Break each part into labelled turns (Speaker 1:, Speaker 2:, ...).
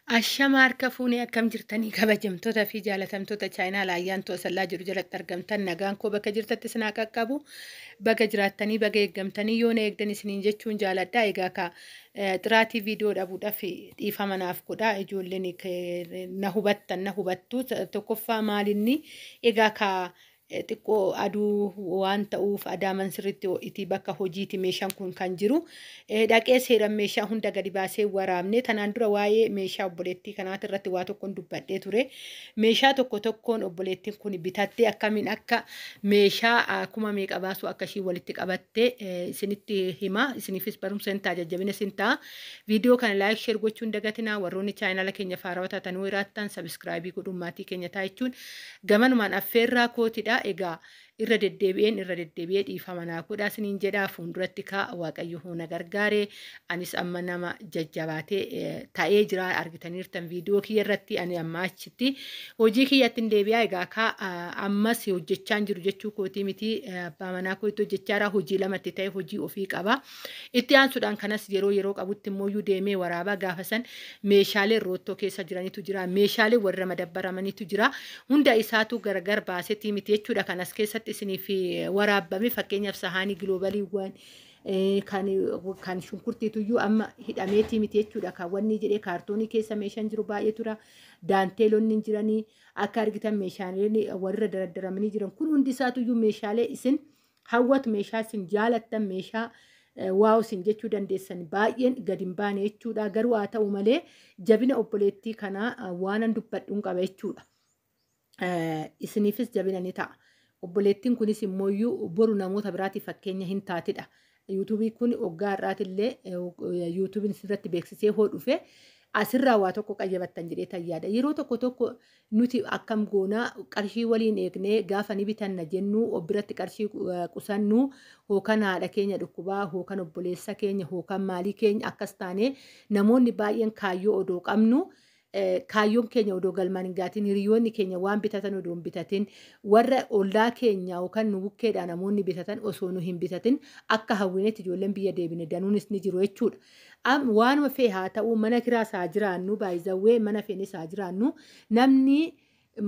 Speaker 1: Ashama harka fuunee, akkam jirtanii, kabajamtoota fi jaalatamtoota chaayinaa laayyaan toosallaa jiru jalatti argamtan? Nagaan koo bakka jirtatti isin haa qaqqabu. Baga jiraattanii, baga eeggamtanii, yoona eegdan isiniin jechuun jaaladha. Egaa ka xiraatii viidiyoo dhabuudhaaf dhiifama naaf godha. Ijoolleen na hubattan na hubattu. Tokkoffaa maalinni, egaa ka xiqqoo aduu waan ta'uuf adaaman sirriitti ho'itii, bakka hojiiti meeshaan kun kan jiru. Dhaqee seeraan meeshaa hunda gadi baasee waraabne. Tanaan dura waa'ee meeshaa obboleettii kanaati irratti waa tokkoon dubbadhee ture. Meeshaa tokko tokkoon obboleettiin kun bitattee akkamiin akka meeshaa kuma meeqa baasu akka ishii walitti qabattee isinitti hima. Isiniifis barumsa hin ta'a, jajjabina isin ta'a. Viidiyoo kana like, share gochuun dagatinaa. Warroonni chaayinaala keenya faarawaa taatan jiraattan subscribe godhuun maatii keenya ta'a jechuun gamanumaan affeerraa kootidha. Egaa irra deddeebi'een irra deddeebi'ee dhiifama naa godhaa isiniin jedhaa. Fuulduratti kaa Waaqayyo na gargaare, anis amma nama jajjabaatee ta'ee jira. Argitaniirtan viidiyoo kiyya irratti. Ani amma achitti hojii kiyyatti hin deebi'aa. Egaa kaa ammas hojjechaa hin jiru jechuu kootii miti. Abbaa manaa kootti hojjechaa jira, hojii lamatti ta'e hojii ofii qaba. Itti aansuudhaan kanas yeroo yeroo qabutti immoo deemee waraabaa. Gaafa san meeshaalee roottoo keessa jiranitu jira, meeshaalee warra madabbaramanitu jira, hunda isaatu gargar baasetii miti jechuudha. Kanas keessatti isiniif waraabbame, fakkeenyaaf sahaanii giloobaliiwwan kan shunkurtiituyyuu amma hidhameetii miti jechuudha. Kan wanni jedhee kaartoonii keessa meeshaan jiru baay'ee tura. Daanteelonni jiranii, akka argitan meeshaaleen warra daraddaramanii jiran kun hundi isaatuyyuu meeshaalee isin hawwatu, meeshaa isin jaalattan, meeshaa wow isin jechuu dandeessan baay'een gadi hin baane jechuudha. Garuu haa ta'u malee jabina obboleettii kanaa waanan dubbadhuun qaba jechuudha. Isiniifis jabina ni ta'a. Obboleettiin kunis immooyyuu boru namoota biraatiif fakkeenya hin taatidha. Yuutuubii kun waggaa har'aatillee yuutuubiin sirratti beeksisee hoo dhufe asirraa waa tokko qayyabattan jedhee tayyaadha. Yeroo tokko tokko nuti akkam goonaa, qarshii waliin eegnee gaafa ni bitanna jennu of biratti qarshii qusannu, hookan haadha keenya dhukkubaa, hookan obboleessa keenya, hookan maalii keenya, akkas taanee namoonni baay'een kaayyoo odoo qabnu, kaayyoon keenya odoo galmaan hin gaatin, hiriyoonni keenya waan bitatan odoo hin bitatin, warra ollaa keenya yookaan nu bukkeedhaa namoonni bitatan osoo nu hin bitatin akka hawwinetti ijoolleen biyya deebine danuunis ni jiru jechuudha. Waanuma fee haa ta'u, mana kiraas haa jiraannu, baay'izawwee mana feenis haa jiraannu, namni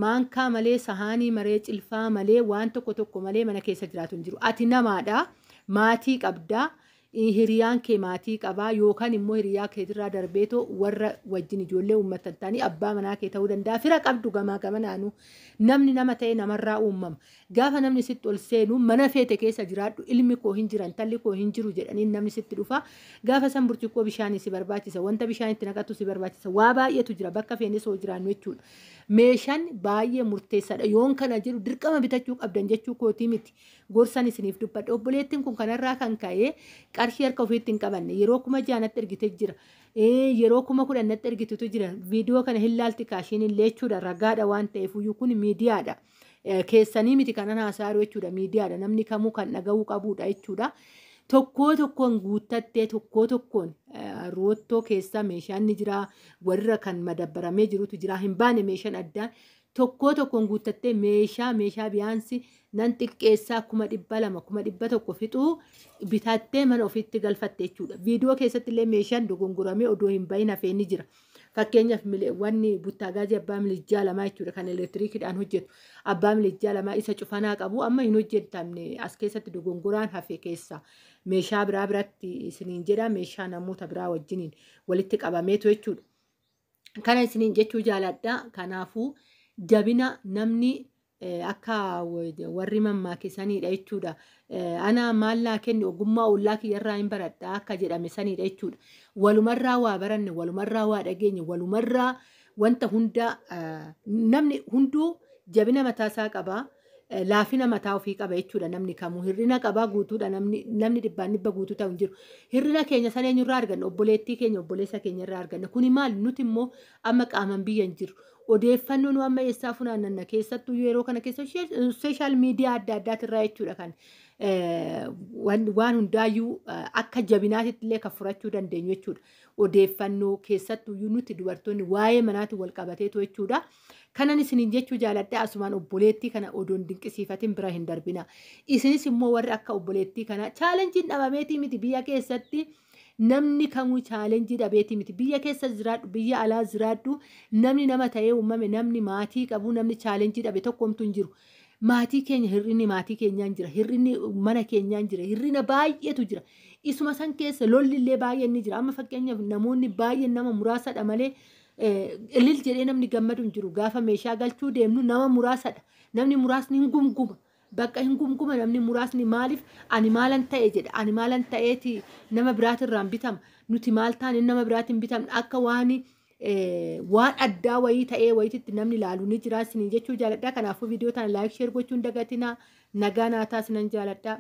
Speaker 1: maankaa malee, sahaanii maree, cilfaa malee, waan tokko tokko malee mana keessa jiraatu hin jiru. Ati namaadha, maatii qabdaa. Hiriyaan kee maatii qabaa, yookaan immoo hiriyaa keetirraa darbeetoo warra wajjin ijoollee uummatan ta'anii abbaa manaa kee ta'uu danda'a. Fira qabdu gamaa gamanaanuu namni nama ta'e namarraa uumama. Gaafa namni sitti ol seenu, mana feete keessa jiraadhu, ilmi koo hin jiran, talli koo hin jiru jedhanii namni sitti dhufa. Gaafa san burcuqqoo bishaanii si barbaachisa, wanta bishaan itti naqatu si barbaachisa. Waa baay'eetu jira bakka feenis hoo jiraannu jechuudha. Meeshaan baay'ee murteessaadha. Yoon kana jedhu dirqama bitachuu qabdan jechuu kootii miti. Gorsan isiniif dubbadha. Obboleettiin kun kanarraa kan ka'e qarshii harka ofiitti hin qabanne yeroo 6000tti ergite jira. Yeroo 10,000tti ergitutu jira. Viidiyoo kana hin laalti kaashiin illee jechuudha. Ragaadha waan ta'eef iyyuu kun miidiyaadha. Keessanii miti kanan haasa'aa jechuudha. Miidiyaadha. Namni kamuu kan dhaga'uu qabudha jechuudha. Tokkoo tokkoon guuttattee, tokkoo tokkoon roottoo keessa meeshaan ni jira, warra kan madabbaramee jirutu jira, hin baane meeshaan addaan tokkoo tokkoon guuttattee meeshaa biyaansi nan xiqqeessaa 200,000, 100,000 fixuu bitattee mana ofiitti galfatte jechuudha. Viidiyoo keessatti illee meeshaan dogongoramee odoo hin bahin hafee ni jira. Fakkeenyaaf wanni buttaagaazii abbaa milijjaa lamaa jechuudha, kan elektiriikidhaan hojjetu. Abbaa milijjaa lamaa isa cufanaa qabu amma hin hojjetamne, as keessatti dogongoraan hafe keessa meeshaa biraa biratti isiniin jedha, meeshaa namoota biraa wajjiniin walitti qabameetu jechuudha. Kana isiniin jechuu jaaladha. Kanaafuu jabina namni akka warri mammaakisaniidha jechuudha. Ana maallaa kenni, ogummaa ollaa kiyyarraa hin baradha akka jedhame saniidha jechuudha. Walumarraa waa baranne, walumarraa waa dhageenye, walumarraa wanta hunda. Namni hunduu jabina mataasaa qaba. Laafina mataa ofii qaba jechuudha. Namni kamuu hir'ina qabaa, guutuudha namni dhibbaan dhibba guutuu ta'u hin jiru. Hir'ina keenya sana eenyurraa arganna? Obboleettii keenya, obboleessa keenya irraa arganna. Kuni maali? Nuti immoo amma qaaman biyya hin jiru. Odeeffannoo nu amma eessaa funaannanna? Keessattuu yeroo kana keessa social media adda addaatirraa jechuudha, kan waan hundaayyuu akka jabinaatitti illee kan furachuu dandeenyu jechuudha. Odeeffannoo keessattuu nuti dubartoonni waa'ee manaatiin wal qabateetu jechuudha. Kanan isiniin jechuu jaaladha, asumaan obboleettii kana odoon dinqisiifatin bira hin darbina. Isinis immoo warri akka obboleettii kana challengeiin dhabameetii miti biyya keessatti. Namni kamuu challenge dhabeeti miti. Biyya keessa jiraadhu, biyya alaa jiraadhu, namni nama ta'ee uumame, namni maatii qabu, namni challenge dhabe tokkomtu hin jiru. Maatii keenya, hir'inni maatii keenyaan jira, hir'inni mana keenyaan jira, hir'ina baay'eetu jira. Isuma san keessa lolli illee baay'een ni jira. Amma fakkeenyaaf namoonni baay'een nama muraasadha malee ilil jedhee namni gammadu hin jiru. Gaafa meeshaa galchuu deemnu nama muraasadha. Namni muraasni hin gumguma. Bakka hin gumguma namni muraasni. Maaliif? Ani maalan ta'e jedha. Ani maalan ta'eeti nama biraatirraan bitama? Nuti maal taane nama biraatiin bitamna? Akka waan addaa wayii ta'ee wayititti namni ilaalu ni jira isinii jechuu jaaladha. Kanaafuu viidiyoo tana like, share gochuun dagatinaa. Nagaa naa taasinan jaaladha.